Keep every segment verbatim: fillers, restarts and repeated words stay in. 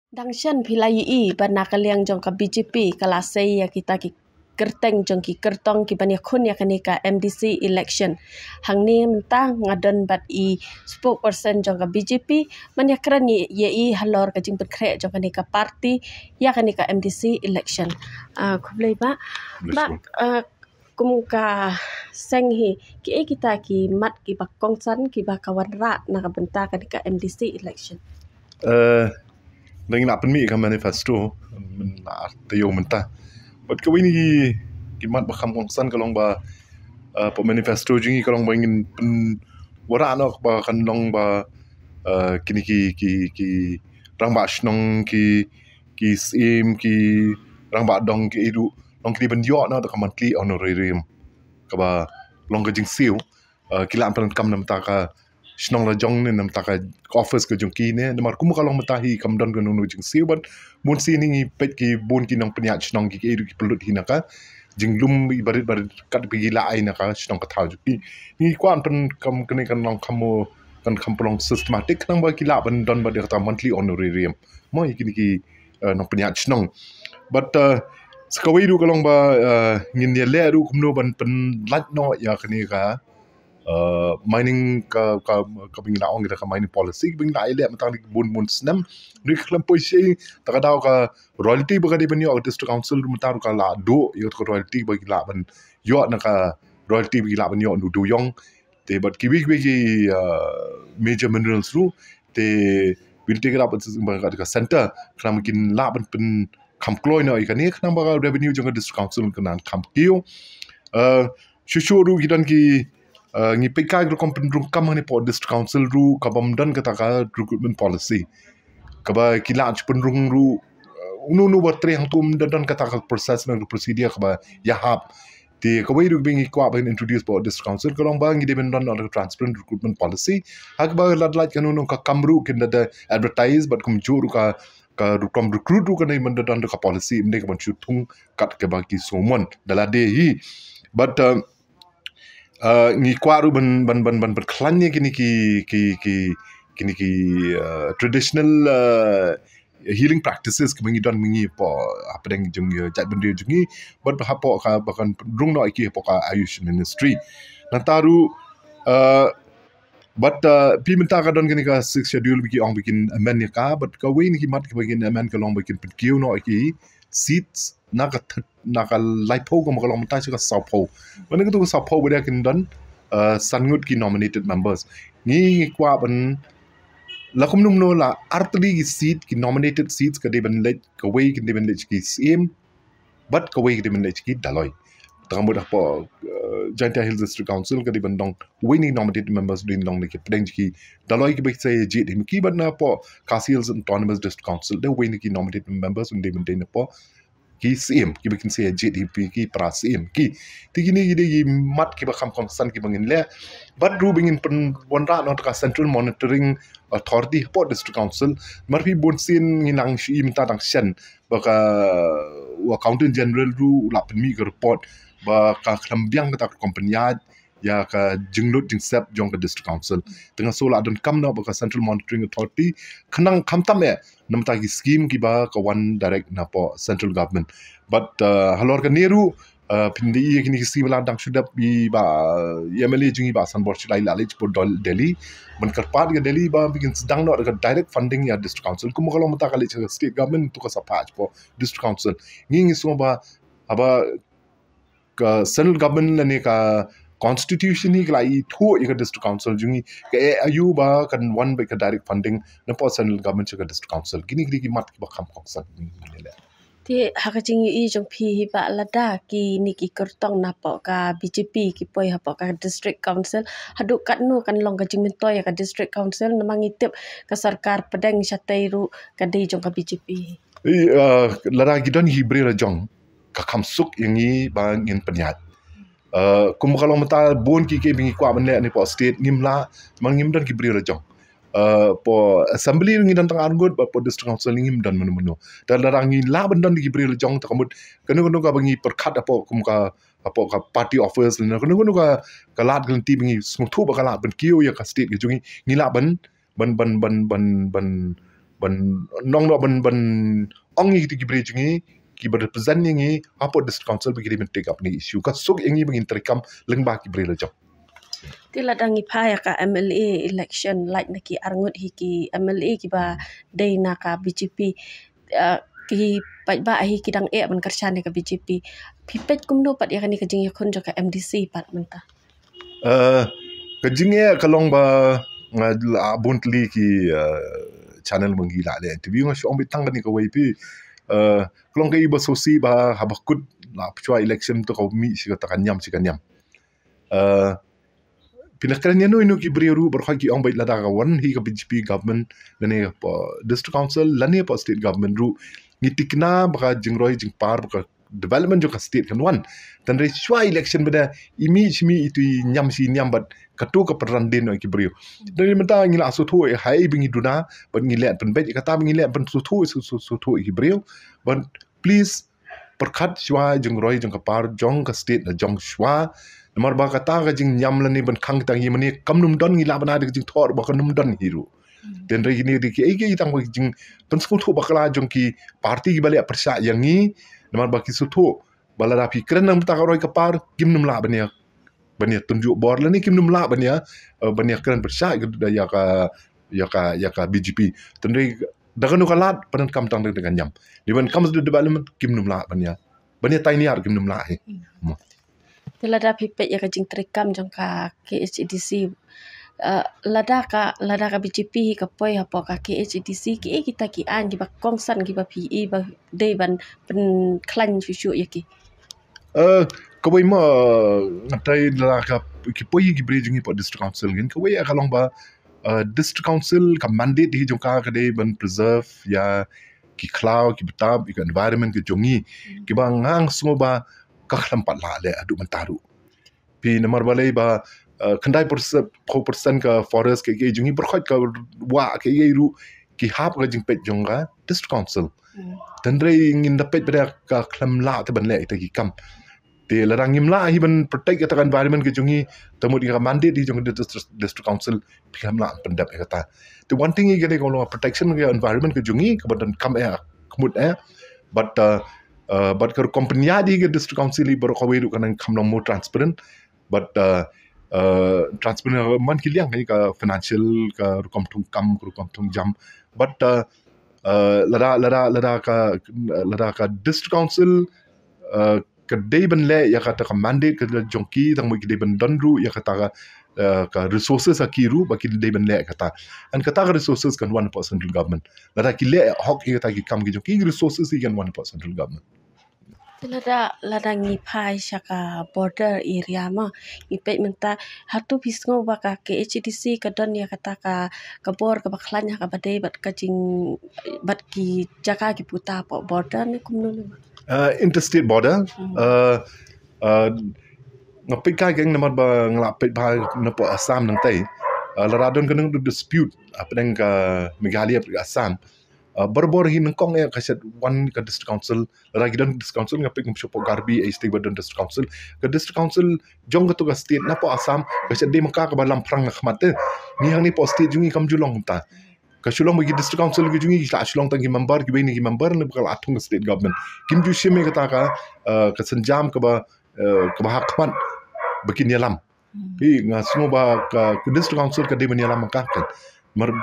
Dang shen phi la ïohi ba na ka liang jong ka B J P ka la sei ïa kita ki kyrteng jong ki kyrtong ki ban ïakhun ïa kane ka M D C election. Hangne mynta nga don bad i spokesperson jong ka B J P ban ïakren ïa i halor ka jingpynkhreh jong kane ka party ïa kane ka M D C election. Ah, khublei ba. Ba, ah, kum ka seng hi, kiei kita ki mat kiba kongsan kiba ka wanrah na ka bynta kane ka M D C election? Eh, dang ïa pynmih ka manifesto mynta, mynta mynta. Bad kawei na ki mat ba kham kongsan ka long ba, eh, hapoh manifesto jong ngi ka long ba ngin pynwanrah noh ba kan long ba, eh, kine ki, ki, ki rangbah shnong, ki, ki syiem, ki rangbah dong, ki ïa ruh long kine ban ïoh noh da ka monthly honorarium kaba long ka jingsiew. Eh, ki lah ban kam na bynta ka shnong la jong ne na bynta ka office ka jong ki ne, namar kum ka long mynta hi kam don kano kano jingsiew bad bun sien ngi peit ki bun ki nongpynïaid shnong ki, ki ïa ruh ki pynlut hi na ka jinglum barit barit kat ba ki lah ai na ka shnong ka thaw jong ki. Ngi kwah ban pynkam kane kan long kham mo, kan kham pynlong systematic khnang ba ki lah ban don bad ïa kata monthly honorarium mo ïa kine ki, eh, nongpynïaid shnong. Bad, eh, sa kawei ruh ka long ba, eh, ngin ïaleh ruh kumno ban pynlait noh ïa kane ka, eh, mining ka, ka, kaba ngi la ong kita ka mining policy kaba ngi la ïaleh mynta ka bun bun snem. Ngi khlem poi shi ta ka daw ka royalty ba ka dei ban ïoh ka district council ruh mynta ruh ka la duh ïa ka royalty ba ki lah ban ïoh na ka royalty ba ki lah ban ïoh na u dewïong. Te bad kiwei kiwei ki, uh, major minerals ruh, te we'll take it up with the, ka centre khnang ba kin lah ban pynkham kloi noh ïa kane khnang ba ka revenue jong ka district council kan nang kham kiew. Uh, shuh shuh ruh ki don ki, uh, ngi peit ka rukom pynrung kam hangne hapoh district council ruh ka bym don kata ka recruitment policy kaba ki lah shu pynrung ruh, uh, uno uno ba trei hangto ym don kata ka process ne ka procedure kaba ïahap. Te kawei ruh ba ngi kwah ban introduce hapoh district council ka long ba ngi dei ban don ka transparent recruitment policy. Ha kaba lait lait kano kano ka kam ruh kin da, da advertise bad kumjuh ruh ka, ka rukom recruit ruh kan dei ban da don ka policy, ym dei ka ban shu thung kat kaba ki sngewmon da lade hi. But, uh, uh, ngi kwah ruh ban, ban, ban, ban, ban khlaiñ ïa kine ki, ki, ki, kine ki, uh, traditional, uh, healing practices kiba ngi don ma ngi hapoh hapdeng jong, uh, jaitbynriew jong ngi, bad hapoh ka, ba kan rung noh ïa ki hapoh ka Ayush Ministry. Nangta ruh, uh, bad, uh, phi mynta ka don kane ka Sixth Schedule ba ki ong ba kin amend ïa ka, bad kawei na ki mat kiba kin amend ka long ba kin pynkiew noh ïa ki seats na ka thir-, na ka laiphew, ka ma ka long mynta sha ka sawphew. Bad na katu ka sawphew ba dei kin don, uh, san ngut ki nominated members. Ngi, ngi kwah ban la kumno kumno la artylli ki seat, ki nominated seats ka dei ban leit, kawei ka dei ban leit sha ki syiem bad kawei ka dei ban leit sha ki dolloi. Te ka mut hapoh, uh, Jaintia Hills District Council ka dei ban don kawei na ki nominated members dei ban long na ki pdeng sha ki dolloi kiba ki sa ïa jied hi ma ki, bad na hapoh Khasi Hills Autonomous District Council dei kawei na ki nominated members un dei ban dei na hapoh ki syiem, kiba kin sa ïa jied hi ma ki para syiem ki. Te kine ki dei ki mat kiba kham kongsan kiba ngin leh. Bad ruh ba ngin pynwanrah noh ka Central Monitoring Authority hapoh District Council. Namar phi bun sien ngi nang shu i mynta dang shen ba ka, u Accountant General ruh u la pynmih ka report ba ka khlem biang kata ka rukom pynïaid ïa ka jinglut jingsep jong ka District Council. Te nga sngew la donkam noh ba ka Central Monitoring Authority khnang khamtam eh na bynta ki scheme kiba ka wan direct na hapoh Central Government. But, uh, halor kane ruh, uh, phin da i ïa kine ki scheme la dang shu dep i Bah, uh, M L A jong ngi Bah Sanbor Shullai la leit shapoh Dol-, Delhi ban kyrpad ïa ka Delhi ba phi kin sdang noh da ka direct funding ïa District Council. Kumba ka long mynta ka leit sha ka State Government, to ka sa phah shapoh District Council. Ngi, ngi sngew ba haba ka Central Government lane ka Constitution hi ka la ithuh ïa ka District Council jong ngi, ka eh aïu ba kan wan beit ka direct funding na hapoh Central Government sha ka District Council. Kine ki dei ki mat kiba kham kongsan kine ki leh. Te ha ka jingïohi jong phi hi Bah, lada kine ki kyrtong na hapoh ka B J P ki poi hapoh ka District Council, haduh katno kan long ka jingmyntoi ïa ka District Council, namar ngi tip ka sorkar pdeng shatei ruh ka dei jong ka B J P. Eh, uh, lada ki don ki briew la jong, ka kham suk ïa ngi ba ngin pynïaid. Uh, kum ka long mynta bun kiei kiei ba ngi kwah ban leh na hapoh state ngim lah, namar ngim don ki briew la jong. Uh, hapoh assembly ngi don tang ar ngut, bad hapoh District Council ngim don mano mano. Te lada ngi lah ban don ki briew la jong, te ka mut kano kano kaba ngi pyrkhat hapoh kum ka, hapoh ka party office lane kano kano ka, ka lad ka lynti ba ngi sngewthuh ba ka lah ban kiew ïa ka state ka jong ngi, ngi lah ban ban, ban, ban, ban, ban ban nong noh ban ban ong ïa ki briew jong ngi kiba represent ïa ngi hapoh District Council ba ki dei ban take up ïa kane ka issue. Ka suk ïa ngi ba ngin treikam lyngba ki briew la jong. Te lada ngi phai ïa ka M L A election, lait na ki arngut hi ki M L A kiba dei na ka B J P, eh, ki paidbah hi ki dang eh ban kyrshan ïa ka B J P. Phi peit kumno pat ïa kane ka jingïakhun jong ka M D C pat mynta? Eh, ka jingeh ka long ba nga la bun tylli ki, eh, channel ba ngi la leh interview, nga shu ong beit tang kane kawei phi. Eh, ka long ka i ba sngewsih ba haba kut la pyrshah election to ka mih shi kata ka niam shi ka niam. Eh, phi la kren ïa no ïa no ki briew ruh baroh ki ong beit lada ka wan hi ka B J P government lane hapoh District Council lane hapoh State Government ruh ngi thikna ba ka jingroi jingpar ba ka development jong ka state kan wan. Tang dei shuwa election ba da i mih shi mih itu i niam shi niam bad kato ka pynran dien ïa ki briew. Tang dei mynta ngi la sngewthuh ïa hai ba ngi duna bad ngi leh pynbeit ïa kata ba ngi leh pynsngewthuh sngewthuh ïa ki briew. Bad please pyrkhat shuwa jingroi jong ka par jong ka state la jong shuwa. Namar ba kata ka jingniam lane ban khang tang hi mane kam nym don ngi la bana da ka jingthor ba kam nym don hi ruh. Tang dei kine dei ki ei ki tang ba ki jingpynsngewthuh bakla jong ki party kiba leh pyrshah ïa ngi. Namar ba ki sngewthuh ba lada phi kren nang mynta ka roi ka par kim nym lah ban ïa ban ïa tynjuh bor lane kim nym lah ban ïa, eh, ban ïa kren pyrshah ïa ka ïa ka ïa ka B J P. Tang dei da kano ka lad pyndonkam tang dei da ka niam. Dei ban kam sdang development kim nym lah ban ïa ban ïa tai niar kim nym lah hi. Te lada phi peit ïa ka jingtreikam jong ka K H A D C, eh, lada ka lada ka B J P hi ka poi hapoh ka K H A D C, kiei kita ki aiñ kiba kongsan kiba phi i ba dei ban pynkhlaiñ shuh shuh ïa ki? Eh, kawei ma, eh, nga trai lada ka ki poi ki briew jong ngi hapoh District Council ngin kawei ka long ba, eh, District Council ka mandate hi jong ka ka dei ban preserve ïa ki khlaw ki btap ïa ka environment ka jong ngi. Kiba nga sngew ba ka khlem pat lah leh haduh mynta ruh. Phi namar balei ba, eh, khyndai percent, phew percent ka forest ka ei jong ngi, pyrkhat ka wah ka ei ruh ki hap ka jingpeit jong ka District Council. Tang dei ngin da peit ba ka khlem lah te ban leh ita ki kam. Te lada ngim lah hi ban protect ïa ka environment ka jong ngi, te mut ïa ka mandate hi jong ka District, District Council phi khlem lah pyndep ïa kata. Te one thing ïa ka dei ka long protection ka environment ka jong ngi kaba donkam eh ka mut eh. But, uh, uh, but ka rukom pynïaid ïa ka District Council hi baroh kawei ruh ka nang kham long more transparent. But, uh, uh, transparent man ki liang ka financial ka rukom thung kam ka rukom thung jam. But, uh, uh, lada lada lada ka lada ka District Council, uh, ka dei ban leh ïa kata ka mandate ka jong ki tang mut ki dei ban don ruh ïa kata ka, eh, ka resources ha ki ruh ba ki dei ban leh kata. And kata ka resources kan wan hapoh central government. Lada ki leh hok ïa kata ki kam ki jong ki resources ki kan wan hapoh central government. Te lada lada ngi phai sha ka border area ma ngi peit mynta hato phi sngew ba ka K H A D C ka don ïa kata ka ka bor kaba khlaiñ ha kaba dei bad ka jing bad ki jaka ki puta hapoh border ne kumno ne? Uh, interstate border. Hmm. Uh, uh, nga peit ka keng namar ba nga la peit ba na po Assam nang tai. Uh, lada don ka nang dispute hapdeng ka Meghalaya ka Assam. Uh, bor bor hi nang kong eh ka shet wan ka district council. Lada ki don district council nga peit ngam shu po Karbi eh state ba don district council. Ka district council jong ka tu ka state na po Assam ka shet dei maka kaba lam phrang na khmat te. Ni hang ni po state jong ngi kam ju long ta. Ka shu long ba ki district council ki jong ngi ki la shu long tang ki member ki bei ni ki member ne ba ka la thung ka state government. Kim ju shim ïa kata ka, eh, ka synjam kaba, eh, kaba ha khmat ba kin ïalam. Phi nga sngew ba ka, ka district council ka dei ban ïalam ka kan. Mar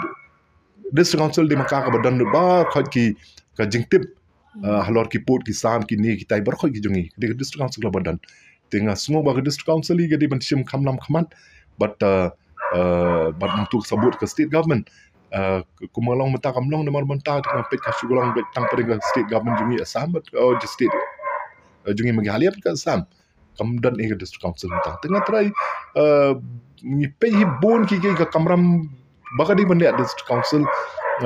district council dei maka kaba don ba khot ki ka jingtip. Uh, halor ki pud ki sam ki ni ki tai baroh ki jong ngi. Dei ka district council la ba don. Te nga sngew ba ka district council hi ka dei ban shim kham lam khmat. But, uh, uh, but nang tu sabut ka state government. Uh, kumba long mynta kam long namar mynta te nga peit ka shu long beit tang pdeng ka state government jong ngi Assam but, uh, jong state, uh, jong ngi Meghalaya bad ka Assam. Kam don ïa ka district council mynta. Te nga trai, uh, ngi peit hi bun ki, ki ka kamram ba ka dei ban leh district council,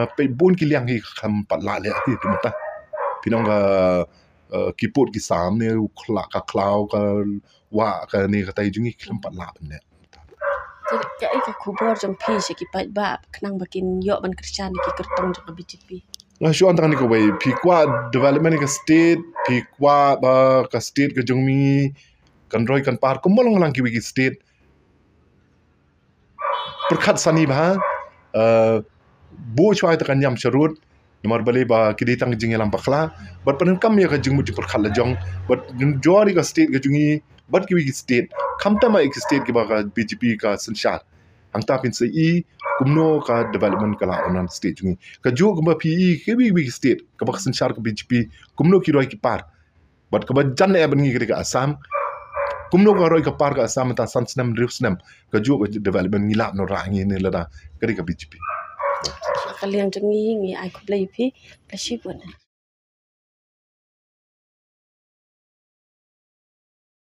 uh, peit bun ki liang hi kam pat lah leh hi tu mynta. Phi nong ka, uh, ki pud ki sam ne u khla ka khlaw ka wah ka ne ka tai jong ngi kam pat lah ban leh. Te kaei ka khubor jong phi sha ki paidbah khnang ba kin ïoh ban kyrshan ïa ki kyrtong jong ka B J P? Nga shu ong tang ni kawei, phi kwah development ka state, phi kwah ba ka state ka jong mi kan roi kan par kumba long lang kiwei ki state. Pyrkhat sani bha, eh, buh shuwa ïa ka niam sharud, namar balei ba ki dei tang jingïalam bakla, bad pyndonkam ïa ka jingmut jingpyrkhat la jong, bad ngin jur ïa ka state ka jong ngi bad kiwei ki state, khamtam ïa ki state kiba ka B J P ka synshar. Hangta phin sa i kumno ka development ka la wan ha state jong ngi. Kajuh kumba phi i kiwei kiwei ki state kaba ka synshar ka B J P, kumno ki roi ki par. Bad kaba jan eh ban ngi ka dei ka Assam. Kumno ka roi ka par ka Assam mynta san snem hynriew snem. Kajuh ka development ngi lah ban wanrah ngi ne lada ka dei ka B J P. Ka liang jong ngi ngi ai khublei ïa phi. Khublei shibun.